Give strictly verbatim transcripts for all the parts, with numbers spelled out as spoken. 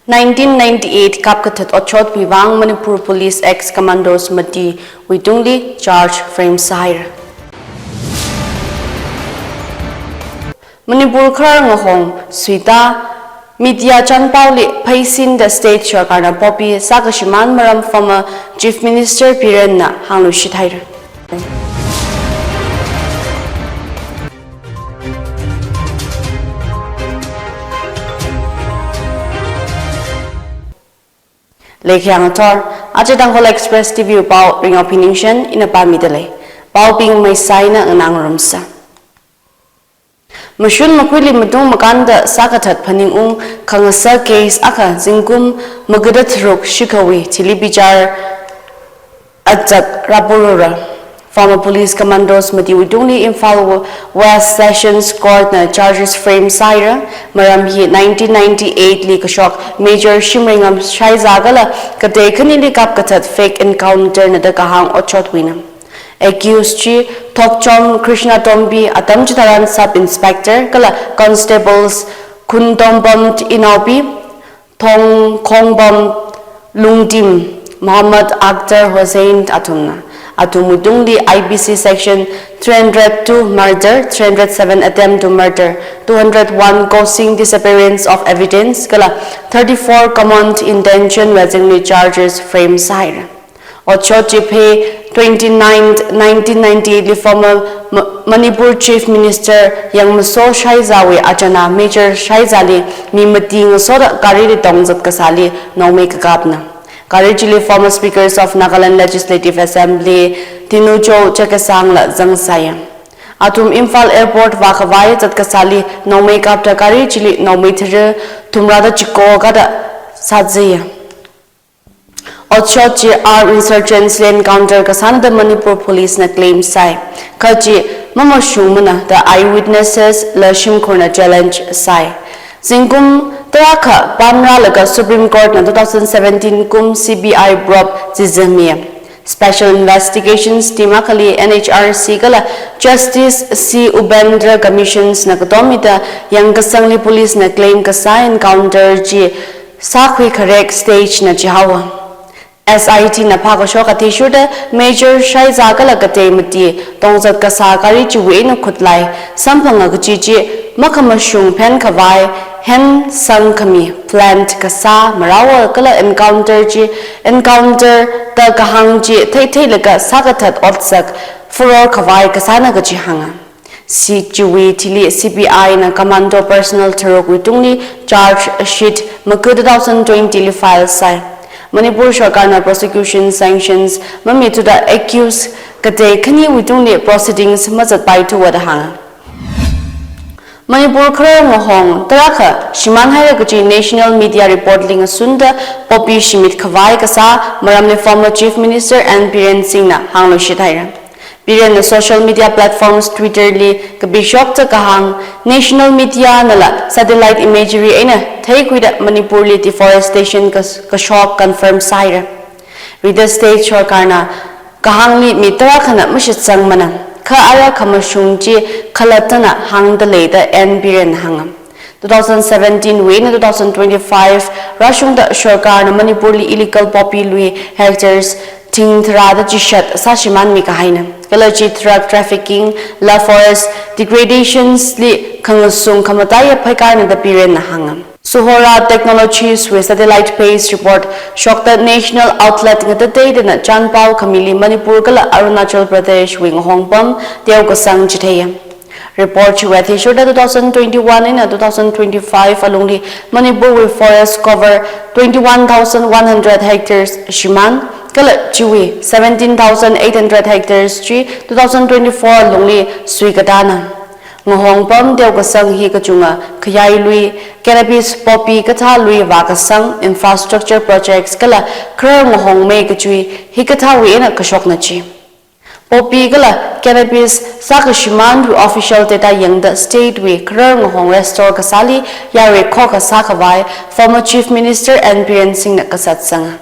Nineteen ninety-eight kapkathat otshotwui vang Manipur Police ex-commandos matiwui tungli charge frame sāhaira. Manipur kharar ngahong suita media chānpaoli pheisinda state sarkarna poppy sākashimān maram former Chief Minister Birenna hāngluishit haira. Leikhayang athor, aja Tangkhul Express T V pao Ringao Phiningshen ina pāmida lei. Paobing maisai eina nganā ngarumsa. Mashun makhuili matung makānda sākathat phaningung khangasā case akha zingkum magada tharuk shikhawui thili bichar achak rāporura. Former police commandos matiwui tungli Imphal West Sessions Court na charges frame sāhaira. Maram hi nineteen ninety-eight li kashok Major Shimreingam Shaiza kala katei khanili kapkathat fake encounter na da kahāng otshotwuina. Accused chi Thokchom Krishna Tombi, atam chitharan Sub Inspector, kala Constables Khuntombam Inaopi, Thongkhongbam Lungdim, Muhammad Akhtar Hussain athumna. Athumwui tungli I P C section three hundred two murder, three hundred seven attempt to murder, two hundred one causing disappearance of evidence, kala thirty-four common intention wui azingli charges frame sāhaira. Otshot chi Phei twenty-ninth, nineteen ninety-eight li former Ma-, Manipur Chief Minister Yangmaso Shaiza wui achana Major Shaiza li mi mati ngasoda garili tongzat kasāli nongmei kakapna. Gari chili former Speakers of Nagaland Legislative Assembly Tinujo Chekesang la zangsāya. Athum Imphal Airport vākhavai zat kasāli nongmei kapta gari chili nongmei thara thumrada chiko kada sāzaya. Otshot chi armed insurgents li encounter kasāna da Manipur Police na claim sāi. Kha chi mamashungmana da eyewitnesses la shimkhurna challenge sāi. Zingkum tarākha pamrālaga Supreme Court na two thousand seventeen kum C B I probe zizamiya. Special Investigations Team akhali N H R C kala Justice C Ubendra Commissions na katomida yangkasangli police na claim kasā encounter chi sākhui kharek stage na chihaowa. S I T na phākashok athishurda Major Shaiza kala katei mati tongzat kasā gari chiwui eina khutlai samphanga kachi chi makhamashung phenkhavai hensang khami planned kasā marao kala encounter chi, encounter da kahāng chi theitheilaga sākathat otsak furor khavai kasāna kachi hānga. C chiwui thili C B I na commando personnel tharukwui tungli charge sheet maga two thousand twenty li file sāi. Manipur sarkarna prosecution sanctions mamithuda accused katei khaniwui tungli proceedings mazatpaithuwa da hānga. Manipur kharar ngahong tarākha shimānhaira kachi national media report li ngasunda poppy shimit khavai kasā maramli former Chief Minister N Biren Singh na hāngluishit haira. Biren na social media platforms Twitter li kapishokta kahāng, national media nala satellite imagery eina theikhuida Manipur li deforestation kas-, kashok confirm sāhaira. Rida state sarkarna kahāngli mi tarākhana mashitsangmana. Kha ara khamashung chi khalattana hāngda lei da N Biren na hānga. Two thousand seventeen wui eina two thousand twenty-five rāshungda sarkarna Manipur li illegal poppy lui hectares thing tharāda chishat sāshimānmi kahaina. Kala chi drug trafficking la forest degradations li khangasung khamataiya pheikarna da Biren na hānga. Suhora Technologies wui satellite based report shokta national outlet ngatateidana chānpao khamili Manipur kala Arunachal Pradesh wui ngahongpam teokasang chitheiya. Report chiwui athishurda two thousand twenty-one eina two thousand twenty-five alungli Manipur wui forest cover twenty-one thousand one hundred hectares shimān, kala chiwui seventeen thousand eight hundred hectares chi two thousand twenty-four alungli suikatana. Ngahongpam teokasang hi kachunga khayai lui, cannabis, poppy kathā lui vākasang, infrastructure projects kala kharar ngahong mei kachui hikathāwui eina kashokna chi. Poppy kala cannabis sākashimānwui official data yangda state wui kharar ngahong restore kasāli yarui khokha sākhavai former Chief Minister N Biren Singh na kasatsanga.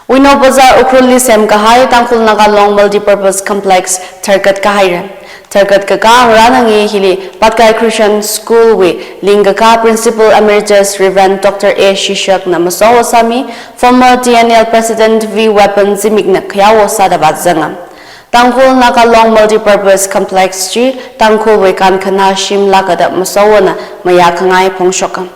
Wino Bazar Ukhrulli semkahai Tangkhul Naga Long Multipurpose Complex tharkat kahaira. Tharkat kakā ngarān ngangai hili Patkai Christian School wui lingkakā Principal Emeritus Reverend Doctor A Shishakna masot sāmi, former T N L President V Weapon Zimikna khayao sāda vāzanga. Tangkhul Naga Long Multipurpose Complex chi Tangkhulwui kankhana shim lākada masotna mayākhangai phongshoka.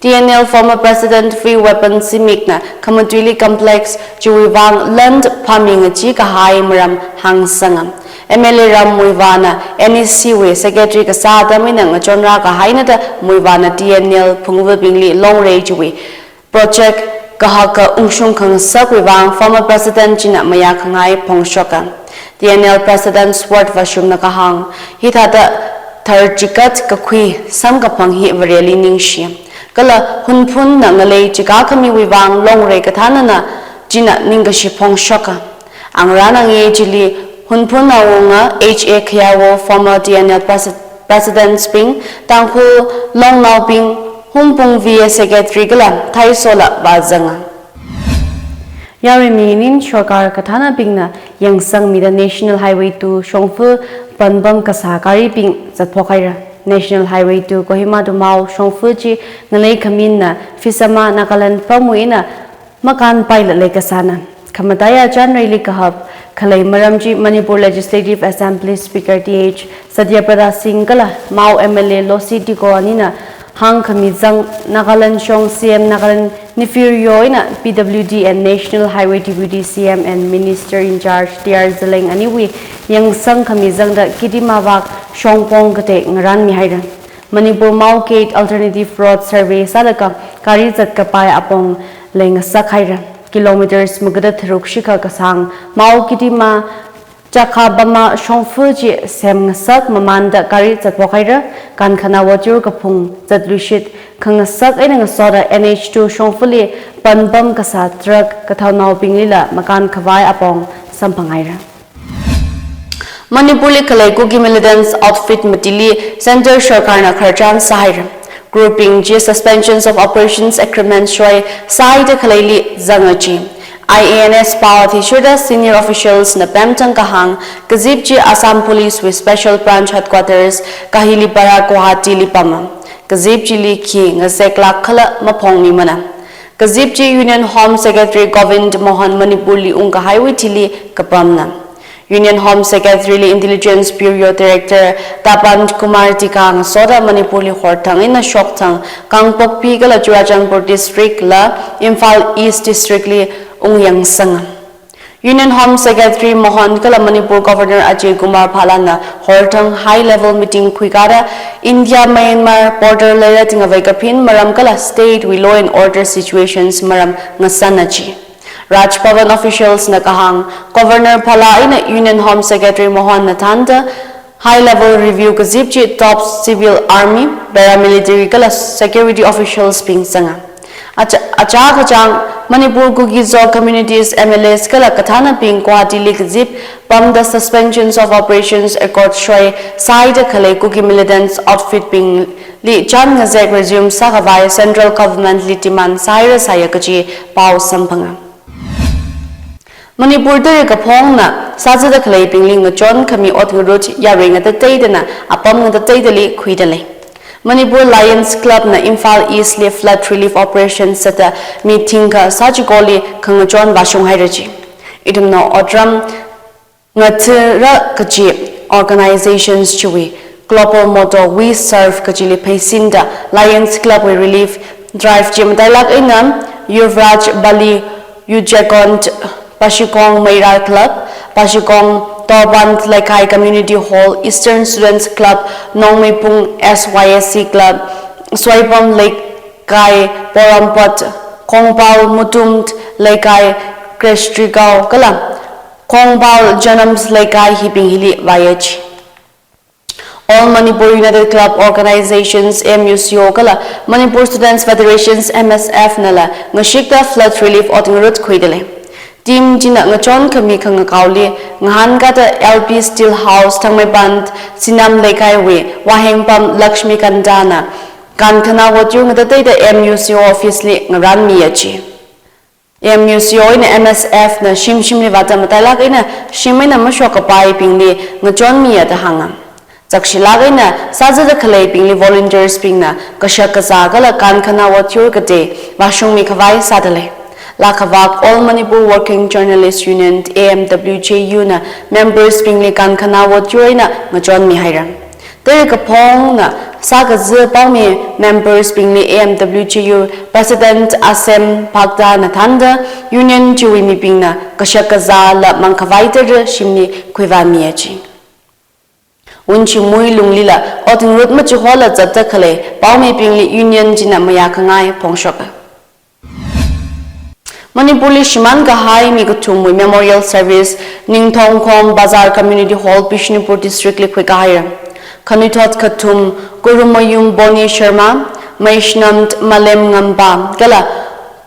T N L former President V Weapon Zimikna khamatuili complex chiwui vang land phāmi ngachee kahai maram hāngsanga. M L A Ram Muivahna N E C wui secretary kasā atam eina ngachonrā kahaina da Muivahna T N L phungvabingli longrei chiwui project kahaka ungshung khangasakwui vang former president china mayākhangai phongshoka. T N L President Sword Vashumna kahāng, hithāda tharchikat kakhui samkaphang hi Vareli ningshi. Kala Hunphunna ngalei chika khamiwui vang longrei kathānana china ningkashi phongshoka. Ngarān ngangai chili Hunphunna wunga H A Khayao, former T N L Presi-, Presidents bing, Tangkhul Longnaobing, Hungpung V A Secretary kala thaisola vāzanga. Yarui minin sorkar kathānabingna yangsangmida National Highway two shongfa panpam kasā garibing zatphok haira. National Highway two Kohima to Mao shongfa chi ngalei khaminna Phisama Nagaland pamwui eina makānpaila leikasāna. Khamataiya January li kahap khalei maram chi Manipur Legislative Assembly Speaker Th Satyabrata Singh kala Mao M L A Losi Diko anina hāngkhami zang Nagaland shong C M Nagaland Neiphiu Rio eina P W D and National Highway Deputy C M and Minister in charge T R Zeliang aniwui yangsangkhami zangda Kidima vak shongpong katei ngarānmi haira. Manipur Mao Gate Alternative Road Survey sālaga gari zatkapai apong leingasak haira. Kilometers magada tharuk shikha kasāng Mao Kidima Chakhabama shongfa chi semngasak mamānda gari zatphok haira, kankhana vāchur kaphung zatluishit khangasak eina ngasoda N H two shongfali panpam kasā truck kathaonaobinglila makānkhavai apong samphang haira. Manipurli khalei Kuki militants outfit matili Centre Sarkarna khararchan sāhaira. Groupbing chi Suspensions of Operations Agreement shoi sāhaida khaleili zanga chi. I A N S pao athishurda senior officials na pemtang kahāng, kazip chi Assam Police wui Special Branch Headquarters Kahilipara Guwahati li pama. Kazip chili khi ngazeklāk khala maphongmimana. Kazip chi Union Home Secretary Govind Mohan Manipurli ungkahaiwui thili kapamna. Union Home Secretary li Intelligence Bureau Director Tapan Kumar Deka ngasoda Manipurli horthang eina shokthang Kangpokpi kala Churachandpur District la Imphal East District li ungyangsanga. Union Home Secretary Mohan kala Manipur Governor Ajay Kumar Bhalla na horthang high level meeting khuikada India Myanmar border leira tingavai kaphin maram kala state wui law and order situations maram ngasana chi. Raj Bhavan officials na kahāng, Governor Bhalla eina Union Home Secretary Mohan na thānda high level review kazip chi top civil, army, paramilitary kala security officials bing zanga. Acha-, achā kachāng Manipur Kuki-Zo communities M L As kala kathānabing Guwahati li kazip pamda Suspensions of Operations Accord shoi sāhaida khalei Kuki militants outfit bingli chān ngazek resume sākhavai Central Government li demand sāhaira sāya kaji pao samphanga. Manipur tara kaphongna sāzada khaleibingli ngachon khami ot ngarut yarui ngatateidana apam ngatateidali khuida lei. Manipur Lions Club na Imphal East li flood relief operation sāda mi thingkha sāchikoli khangachon vāshung haira chi. Ithumna otram ngathara kaji organizations chiwui global motto We Serve kajili pheisinda Lions Club wui relief drive chi matailāk eina Yuvraj Bali, Ujjaikot, Pashikong Meira Club, Pashikong Torband Leikai Community Hall, Eastern Students Club, Nongmeipung S Y S C Club, Soipom Leikai Porompat, Kongpao Mutum Leikai Kreshtri Gao kala Kongpao Janams Leikai hibing hili vāya chi. All Manipur United Club Organizations, M U C O, kala Manipur Students Federations, M S F, nala ngashikta flood relief ot ngarut khuida lei. Team china ngachon khami khangakaoli ngahānkada L P Steel House, Thangmeiband, Sinam Leikaiwui Wahengpam Lakshmi Kantana kankhana vāchur ngatateida M U C O office li ngarānmiya chi. M U C O eina M S F na shim shimli vāda matailāk eina shim eina mashokkapaibingli ngachonmiya da hānga. Zakshilāk eina sāzada khaleibingli volunteers bingna kashak kazā kala kankhana ot yur katei vāshungmi khavai sādalei. Laa khavāk All Manipur Working Journalist Union, A M W J U na members bingli kankhana ot yur eina ngachonmi haira. Teri kaphongna sākazi paomi members bingli A M W J U President Asem Phakta na thānda union chiwui mibingna kashak kazāla mang khavai teri shimli khuivāmiya chi. Wunchimui lunglila ot ngarut machihola zatda khalei paomibingli union china mayā khangai phongshoka. Manipurli shimān kahai mi kathumwui memorial service Ningthongkhong Bazar Community Hall, Bishnupur District li khuikahaira. Khanuithot kathum Kurumayum Boni Sharma, Meishnamt Malem Ngamba kala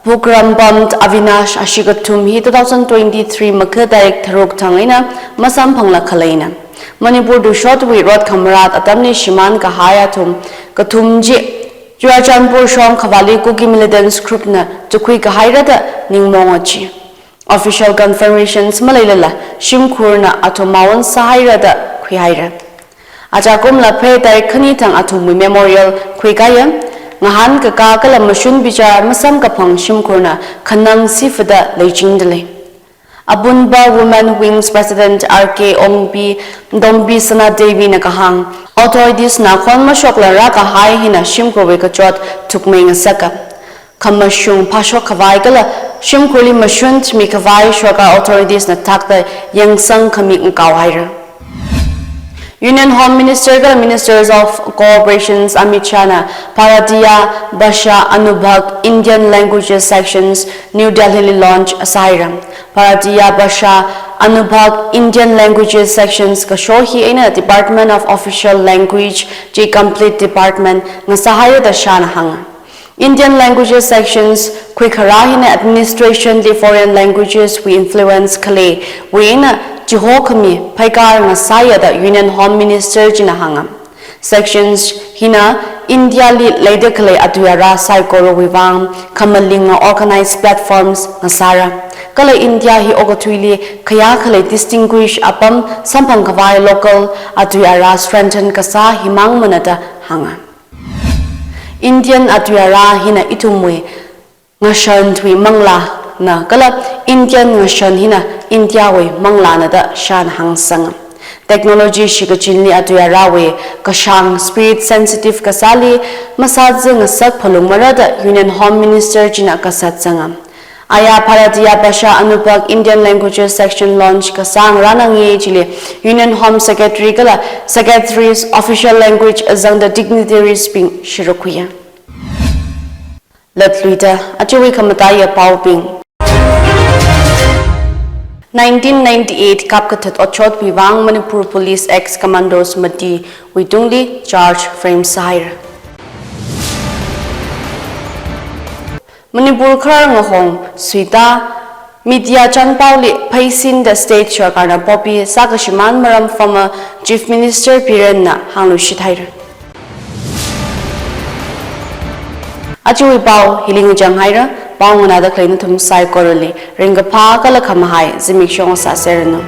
Phukrambam Avinash ashi kathum hi two thousand twenty-three Makha tarik tharuk thang eina masamphangla khaleina. Manipur tushotwui rot khamarat atamli shimān kahai athum kathum chi Churachandpur shong khavāli Kuki militants group na tukhui kahaira da ningmaonga chi. Official confirmations maleilala shimkhurna athum maon sāhaira da khuihaira. Achakumla Phre tarik khani thang athumwui memorial khuikaya, ngahān kakā kala mashun bichar masamkaphang shimkhurna khanang sifada leichingdalei. Apunba Women Wings President R K Ongbi Dongbi Sanadevi na kahāng, authorities na khon mashokla rākahai hina shimkhurwui kachot thukmei ngasaka. Khamashung phāshok khavai kala shimkhurli mashun thimi khavai sorkar authorities na thakta yangsang khami ngakao haira. Union Home Minister kala Ministers of Corporations Amit Shah na Bharatiya Bhasha Anubhag Indian Languages Sections New Delhi li launch sāhaira. Bharatiya Bhasha Anubhag Indian Languages Sections kasho hi eina Department of Official Language chi complete department ngasāhaira da Shah na hānga. Indian Languages Sections khuikharā hina administration li foreign languages wui influence khaleiwui eina chihokhami phaikar ngasāya da Union Home Minister china hānga. Sections hina India li leida khalei atui ara saikorawui vang khamalinga organized platforms ngasāra. Kala India hi okathuili khayā khalei distinguish apam samphang khavai local atui ara strengthen kasā himang mana da hānga. Indian atui ara hina ithumwui ngashan tui manglāna kala Indian ngashan hina India wui manglāna da Shah na hāngsanga. Technology shikachinli atui arawui kashāng spirit sensitive kasāli masāzi ngasak phalungmara da Union Home Minister china kasat sanga. Aya Bharatiya Bhasha Anubhag Indian Languages Section launch kasā ngarānangi chili Union Home Secretary kala Secretaries Official Language azangda dignitaries bing shirukhuiya. Latluida, achiwui khamataiya paobing. Nineteen ninety-eight kapkathat otshotwui vang Manipur Police ex-commandos matiwui tungli charge frame sāhaira. Manipur kharar ngahong suita media chānpaoli pheisinda state sorkarna poppy sākashimān maram former Chief Minister Biren na hāngluishit haira. Achiwui pao hili ngachang haira, pao nganāda khalei nathum saikorali ringkaphā kala khamahai zimiksho sāseranu.